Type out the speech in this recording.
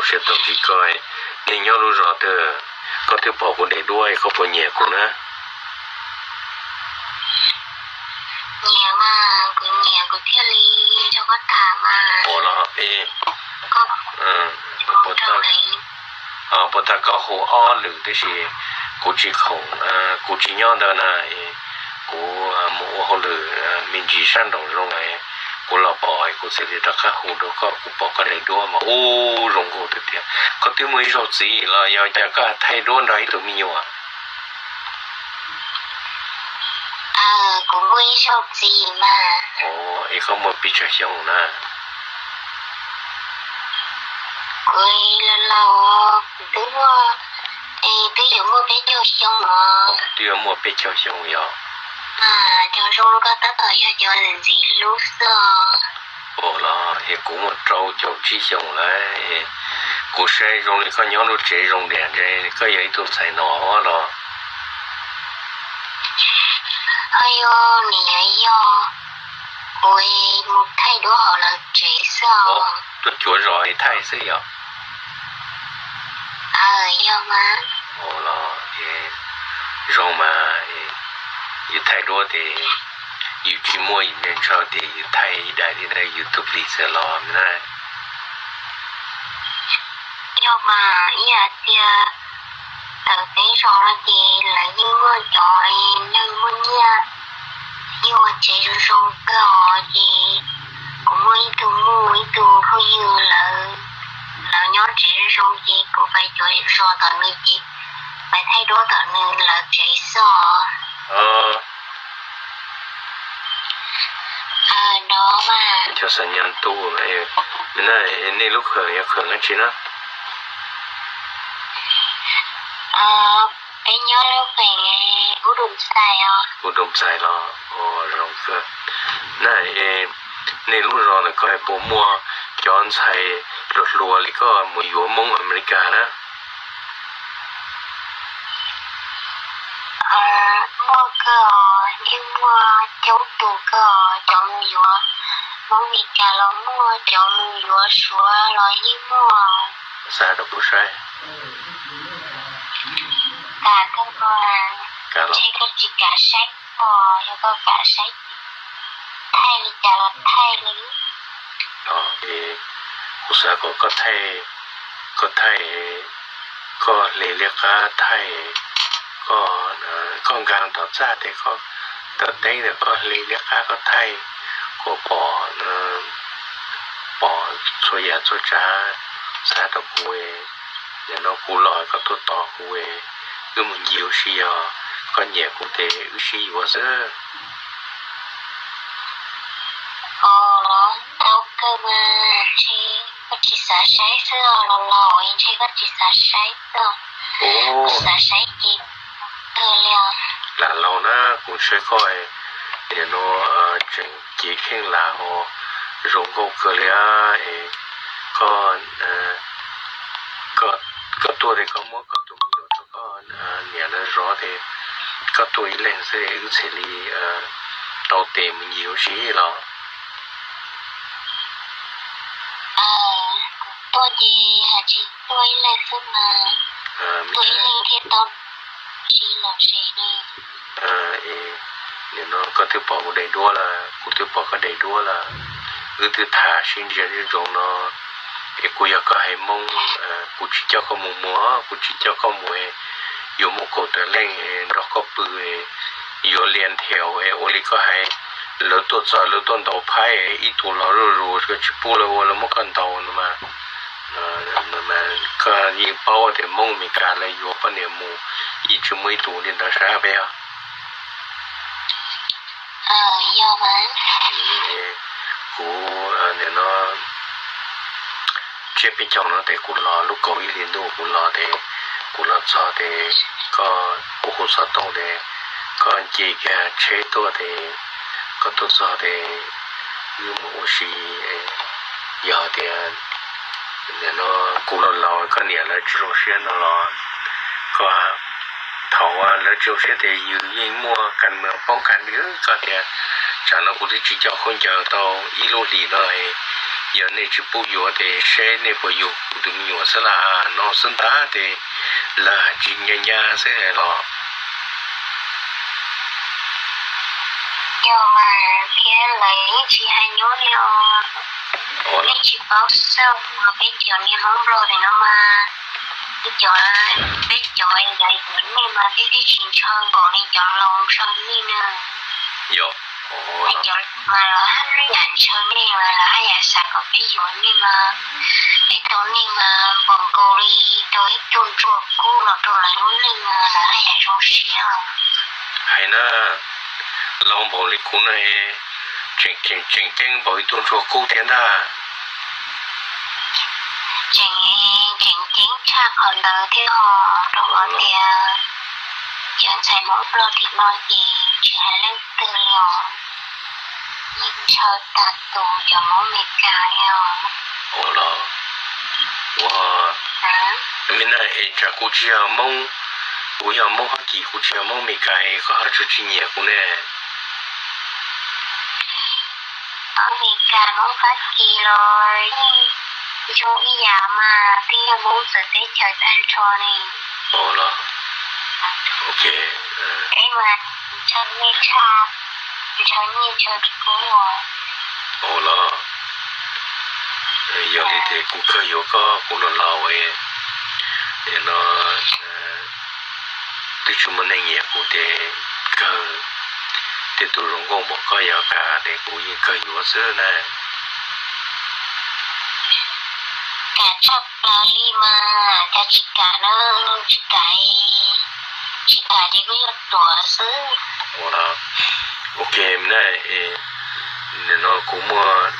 Siab tau tsis koj, nej nyob lub zos twg, koj twb pom kuv daim duab koj puas nyiam kuv na? Nyiam mas, kuv nyiam kuv thiaj li nrog koj tham mas. Ua los, puas tag koj hu ob lwm tib si, kuv tsis khoom, kuv tsis nyob ntawd na, kuv mus ua hauj lwm me ntsis sab nraum zoov, kuv los pom kuv thiaj li rov qab hu rau koj, kuv pom koj daim duab mas ub zoo nkauj tiag tiag. Koj twb muaj ib zaug txiv los yog cas koj thaij duab nrog ib tug me nyuam? Kuv muaj ib zaug txiv mas. Es koj muaj pes tsawg xyoo na? Kuv los laus, kuv twb muaj, twb yuav muaj peb caug xyoo os. Twb yuav muaj peb caug xyoo yog? Cov zoo li koj tab tom yog cov ntxim hlub xwb. Ua los es kuv muaj rau caum tsib xyoo lawm, kuv saib zoo li koj nyob lub tsev zoo tiag ntshe koj yog ib tug ntxhais no los. Ho yog nws yuav yog kuv mus thaij duab hauv lawv tsev xwb os. Tuaj cuav zos thaij xwb yog? Yog mas. Ua los zoo mas, yus thaij duab ces yus tsis muaj yus ntshaw ces yus thaij ib daim li ntawd yus tus plis txawm los na. Yog mas ib yam tias tawm peb zos no ces lawv yeej muaj cov neeg muaj nyiaj, yeej ua tsev zoo zoo kawg os ces kuv muaj ib tug muj ib tug phooj ywg lawv, lawv nyob tsev zoo zoo ces kuv pais cuav zos tom nws ces pais thaij duab tom nws lawv tsev xwb os. Cov xav nyas tu, nej lub khawm yog khawm dab tsi na? Peb nyob lub kheem Ub Doo Txais os. Ub Doo Txais los zoo xwb. Na, nej lub zos ntawd koj puas muaj cov ntxhais hluas hluas li koj mus yuav Hmoob Amelikas na? Muaj kawg os, yeej muaj coob tus kawg os, cov mus yuav Hmoob Amelikas los muaj, cov mus yuav Suav los yeej muaj. Xav rau kuv saib. Kam kawg os, ntshe koj tsis kam saib os, yog koj kam saib ces thaij li cas los thaij li. Kuv xav kom koj thaij, koj thaij, koj hle liab qab thaij, koj, koj nkag tom txaj tes koj taw teb ntawm koj hle liab qab koj thaij, kom pom, pom txhua yam txhua tsav, xav rau kuv. Nim no kuv los koj tuaj tos kuv, wb mus ncig ua si, yog koj nyiam kuv ces wb sib yuav xwb. Tau kawg mas, ntshe koj tsis xav saib xwb os, los laus ntshe koj tsis xav saib xwb os. Kuv xav saib ces kawg li os. Lam laus na, kuv saib koj nim no tseem cev kheej lam hos zoo nkauj kawg li. Koj, koj tuaj tes koj muab koj tus me nyuam rau koj niam lawv zov tes koj tuaj ib leeg xwb wb txhij li tau tes mus ncig ua si los. Kuv tuaj ces hais tsis tuaj ib leeg xwb mas, tuaj ib leeg thiaj tau si los sis ne. Nim no koj twb pom kuv daim duab lawm, kuv twb pom koj daim duab lawm, wb twb tham sib ntsia sib ntsoov no, es kuv yog koj haiv Hmoob, kuv tsis coj koj mus muag, kuv tsis coj koj mus yuav mus kaum tawm leej nrog koj pw, yuav lia nthia ua li koj hais, lawv tuaj txog lawv tuaj ntaus phaib ib tug los zuj zus koj tsis pub lawv ua lawv muab koj ntaus no mas, koj yeej paub tias Hmoob Amelikas lawv yuav poj niam mus yeej tsis muaj ib tug li ntawd sab peb os. Kuv nim no tsiab peb caug no tes kuv los lub kaum ib hlis ntuj kuv los tes, kuv los txog tes koj, kuv hu xov tooj tes koj nce kiag tsheb tuaj tes koj tuaj txog tes wb mus ua si. Yog tias nim no kuv los laus koj niam lawv tsis zoo siab no los koj, thaum lawv tsis zoo siab tias yus yeej muaj kas mas poob kas li koj tias, tsam no kuv twb tsis coj khaub ncaws tau ib lub hlis no es Yog nej tsis pub yuav ces seb nej puas yuav kuv tus me nyuam xwb las no xwb ntag ces lawv hais tsis nyab nyab xwb los. Yog mas thiab lawv yeej tsis hais nyuab li os. Nej tsis paub xwb, peb cov niag Hmoob Nplog li no mas, peb cov, peb cov yog yuav nej mas peb twb tsis ntshaw npaum li cov laus ntshaw nej na. Yog, cov mas lawv haj yam ntshaw nej mas lawv haj yam xav kom peb yuav nej mas, peb tau nej mas npaum nkaus li tau ib tug ntsuag kub los rau lawv lub neej mas lawv haj yam zoo siab. Hais na, laus npaum li kuv no tseem, tseem ceeb npaum ib tug ntsuag kub thiab ntag. Tseem, tseem ceeb tshaj qhov ntawd thiab os, rau qhov tias cov ntxhais Hmoob Nplog tim no ces tsis hais leej twg li os, yeej ntshaw tag tus cov Hmoob Meskas li os. Ua los, ua, me na es tsam kuv tsis yog Hmoob, kuv yog Hmoob Fab Kis, kuv tsis yog Hmoob Meskas es koj ho tsis nyiam kuv ne? Hmoob Meskas Hmoob Fab Kis los yeej zoo ib yam mas, twb yog Hmoob txawv teb chaws tag nrho ne. Ua los, ok, peb mas ntshaw nej tshaj, ntshaw nej ntshaw kuv. Ua los, yog li ces kuv kawg yuav koj, kuv los laus no, twb tsis muaj neeg nyiam kuv ces kawg, tej tus zoo nkauj npaum koj yog kam ces kuv yeej kawg yuav xwb na. Kam tshaj plaws li mas, cas tsis kam na, tsis kam, tsis kam ces kuj yog tuam xwb. Ua, ok, na, nim no kuv muaj